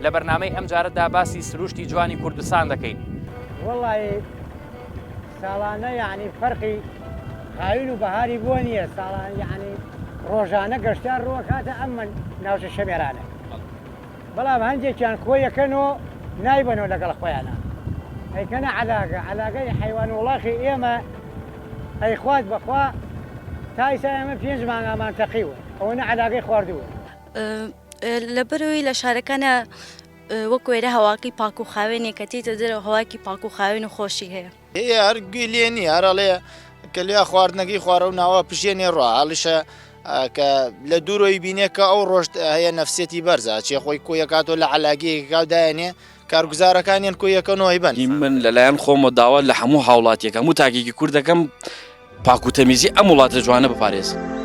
لە بەرنامەی ئەمجارەدا باسی سروشتی جوانی کوردستان دەکەین. وەڵایی ساڵانە یەعنی فەرقی هاوین و بەهاری بۆ نییە ساڵان یەعنی ڕۆژانە گەشتیار ڕووەکاتە ئەم ناوچە شەمێرانە بەڵام هەندێکیان کۆیەکەن و نایبەنەوە لەگەڵ خۆیانە ئەیکەنە عەلاگە عەلاگەی حەیوان وڵاخی ئێمە ئەیخوات بەخوا تا ئیسا ئێمە پێنج مانگامان تەقیوە ئەوەنە عەلاگەی خواردووە. لەبەرئەوەی لە شارەکانا وەک وێرە هەواکەی پاک و خاوێنێ کە تێیتە دەرەوە هەواکی پاک و خاوێن و خۆشی هەیە. هەیە هەر گوێی لێ نییە هەر ئەڵێ کە لێ خواردنەکەی خوارە و ناوە پژێنێ ڕۆ هەڵیشە کە لە دوورۆی بینێ کە ئەو ڕۆژ هەیە نەفسێتی بەرزە چێ خۆی کۆیەکاتۆ لە عەلاگەیەکا و دایەنێ کارگوزارەکانیان کۆیەکەنەوەی بن. من لەلایەن خۆمەوە داوا لە هەموو هاوڵاتیەک هەموو تاکێکی کورد دەکەم پاک و تەمیزی ئەم وڵاتە جوانە بپارێزن.